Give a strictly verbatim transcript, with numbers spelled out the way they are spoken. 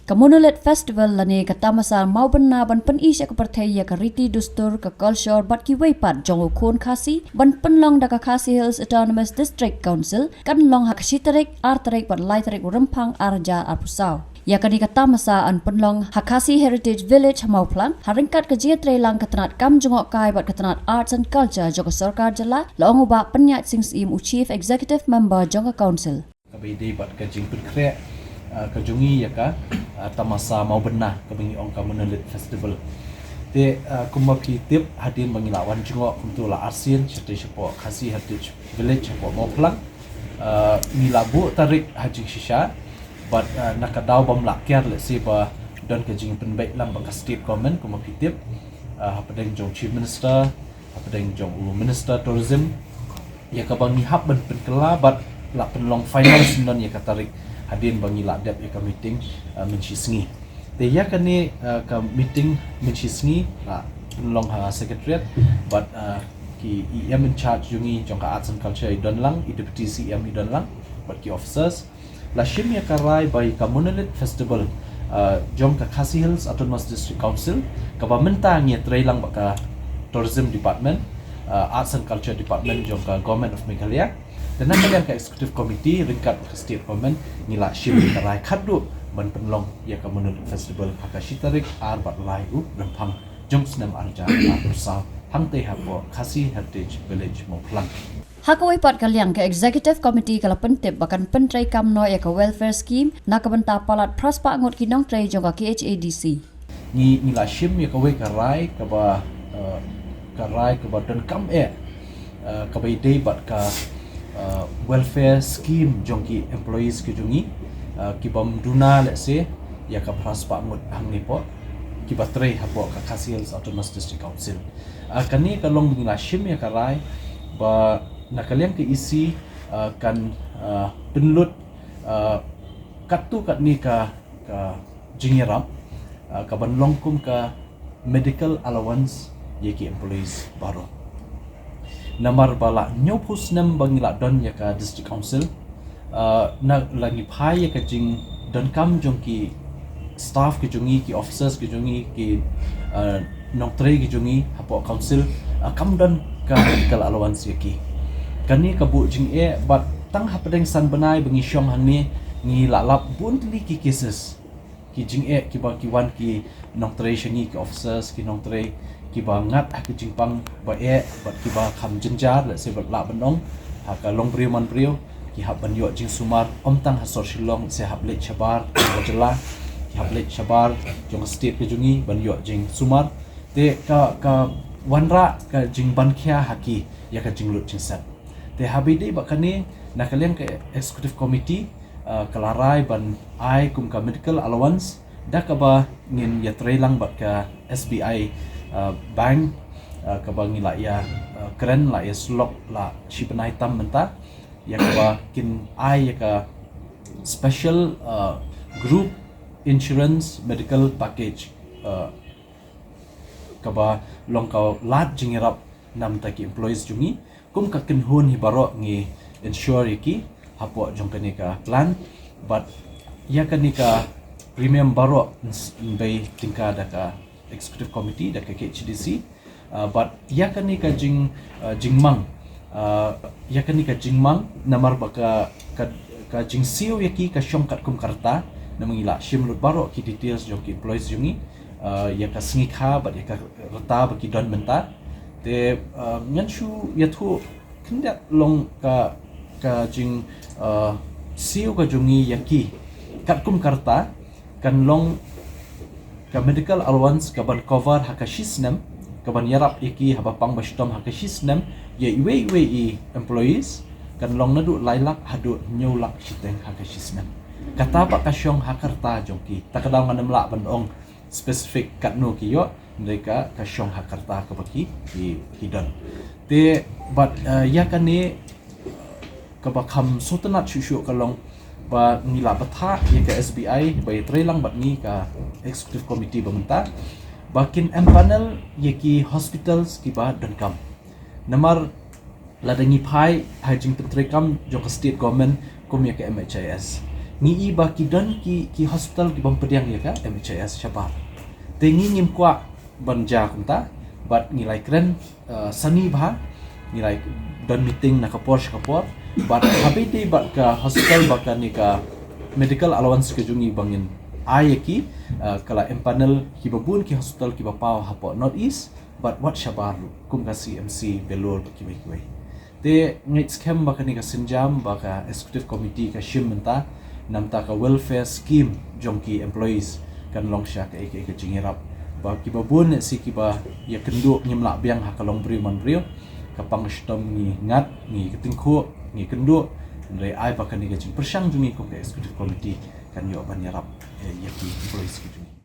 Ka Monolith Festival lane ka tamasa Mawbynna ban pyni sha ka pyrthei ïa ka riti dustur, ka culture bad kiwei pat jong u khun Khasi, ban pynlong da ka Khasi Hills Autonomous District Council, kan long ha ka shi tarik, ar tarik bad lai tarik u Rymphang ar hajar arphew saw. Ïa kane ka tamasa yn pynlong ha Khasi Heritage Village ha Mawphlang, ha ryngkat ka jingïatreilang ka tnat kam jngohkai bad ka tnat Arts and Culture jong ka sorkar jylla, la ong u Bah Pynïaid Sing Syiem, u Chief Executive Member jong ka Council. Kaba ïadei bad ka jingpynkhreh, ah, ka jong ngi ïa ka, ah, tamasa Mawbynna, kaba ngi ong ka Monolith Festival. Te, ah, kumba phi tip, hadien ba ngi la wan jngoh kumto la arsien shatei shapoh Khasi Heritage Village shapoh Mawphlang, ah, ngi la buh tarik ha jingshisha, bad, ah, na ka daw bym lah kiar lehse ba don ka jingpynbeit lang bad ka state government, kumba phi tip, ah, hapdeng jong Chief Minister, hapdeng jong u Minister Tourism, ïa kaba ngi hap ban pynkylla bad la pynlong final syndon ïa ka tarik, hadien ba ngi la dep ïa ka meeting, ah, mynshisngi. Te ïa kane, ah, ka meeting mynshisngi la pynlong ha Secretariat bad, ah, ki E M in charge jong ngi jong ka Arts and Culture i don lang, i Deputy C E M i don lang, bad ki officers. La shim ïa ka rai ba ïa ka Monolith Festival, ah, jong ka Khasi Hills Autonomous District Council, kaba mynta ngi ïatreilang bad ka Tourism Department, ah, Arts and Culture Department jong ka Government of Meghalaya. Te na ka liang ka Executive Committee ryngkat ka State Government ngi la shim ïa ka rai khadduh ban pynlong ïa ka Monolith Festival ha ka shi tarik ar bad lai u Rymphang jong snem ar hajar arphew saw, hangtei hapoh Khasi Heritage Village Mawphlang. Ha kawei pat ka liang, ka Executive Committee ka la pyntip ba kan pyntreikam noh ïa ka welfare scheme na ka bynta palat phra spah ngut ki nongtrei jong ka K H A D C. Ngi, ngi la shim ïa kawei ka rai kaba, eh, ka rai kaba donkam eh, eh, kaba ïadei bad ka, eh, welfare scheme jong ki employees ki jong ngi, eh, ki bym duna lehse ïa ka phra spah ngut hangne hapoh, kiba trei hapoh ka Khasi Hills Autonomous District Council. Ah, kane ka long ba ngi la shim ïa ka rai ba na ka liang ka E C, ah, kan, ah, pynlut, ah, katto katne ka, ka jingïarap, ah, kaban long kum ka medical allowance ïa ki employees baroh. Namar ba la hynñiewphew snem ba ngi la don ïa ka District Council, ah, na la ngi phai ïa ka jingdonkam jong ki staff ki jong ngi, ki officers ki jong ngi, ki, ah, nongtrei ki jong ngi hapoh Council, ah, kam don ka medical allowance ïa ki. Kane ka buh jingeh bad tang hapdeng san bnai ba ngi shong hangne ngi la lap bun tylli ki cases, ki jingeh kiba ki wan ki nongtrei sha ngi, ki officers, ki nongtrei kiba ngat ha ki jingpang ba eh bad kiba kham jynjar, lehse bad lah ban ong ha ka longbriew manbriew, ki hap ban ïoh jingsumar, ym tang ha sor Shillong, lehse hap leit shabar jong ka jylla, ki hap leit shabar jong ka state ka jong ngi ban ïoh jingsumar. Te ka, ka wanrah ka jingbankhia ha ki ïa ka jinglut jingset. Te haba ïadei bad kane, na ka liang ka Executive Committee, ah, ka la rai ban ai kum ka medical allowance, da kaba ngin ïatreilang bad ka S B I, ah, Bank, ah, kaba ngi la ïa, ah, kren, la ïa syllok la shi bnai tam mynta, ïa kaba kin ai ïa ka special, ah, group insurance medical package, ah, kaba long ka lad jingïarap na bynta ki employees jong ngi. Kum ka kynhun hi baroh ngi insure ïa ki hapoh jong kane ka plan. Bad ïa kane ka premium baroh yn s-, yn bei tyngka da ka Executive Committee, da ka K H A D C. Ah, bad ïa kane ka jing, ah, jingmang, ah, ïa kane ka jingmang namar ba ka, ka, ka jingsiew ïa ki ka shong katkum ka rta, namar ngi la shim lut baroh ki details jong ki employees jong ngi, ah, ïa ka sngi kha bad ïa ka rta ba ki don mynta. Te, ah, ngan shu ïathuh khyndiat long ka, ka jing, ah, siew ka jong ngi ïa ki katkum ka rta, kan long ka medical allowance kaban cover ha ka shi snem, kaban ïarap ïa ki haba pang ba shitom ha ka shi snem, ïa iwei iwei i employees, kan long naduh lai lak haduh hynñiew lak shiteng ha ka shi snem. Kata pat ka shong ha ka rta jong ki. Ta ka daw ngan ym lah ban ong specific katno ki ïoh, hynrei ka, ka shong ha ka rta kaba ki, ki, ki don. Te bad, eh, ïa kane kaba kham sngewtynnat shuh shuh ka long ba ngi la bthah ïa ka S B I ba ïatreilang bad ngi, ka Executive Committee ba mynta, ba kin empanel ïa ki hospitals kiba donkam. Namar lada ngi phai ha jingpyntreikam jong ka State Government kum ïa ka M H I S, Ngi i ba ki don ki, ki hospital ki bym pdiang ïa ka M H I S shabar. Te ngi ngim kwah ban jia kumta, bad ngi la ïakren, eh, sani bha, ngi la don meeting na ka por sha ka por, bad haba ïadei bad ka hospital bad kane ka medical allowance ka jong ngi ba ngin ai ïa ki, eh, ka la empanel kiba bun ki hospital kiba paw hapoh North East, bad wat shabar ruh, kum ka C M C Vellore bad kiwei kiwei. Te ngeit skhem ba kane ka sienjam ba ka executive committee ka shim mynta, namar ka welfare scheme jong ki employees kan long sha kaei kaei ka jingïarap. Ba kiba bun ne shi kiba ïakynduh ngim lah biang ha ka long briew man briew, ka pang ka shitom ngi ngat, ngi ka tyngkhuh, ngi kynduh, hynrei ai ba kane ka jingpyrshang jong ngi kum ka executive committee kan ïoh ban ïarap, eh, ïa ki employees ki jong ngi.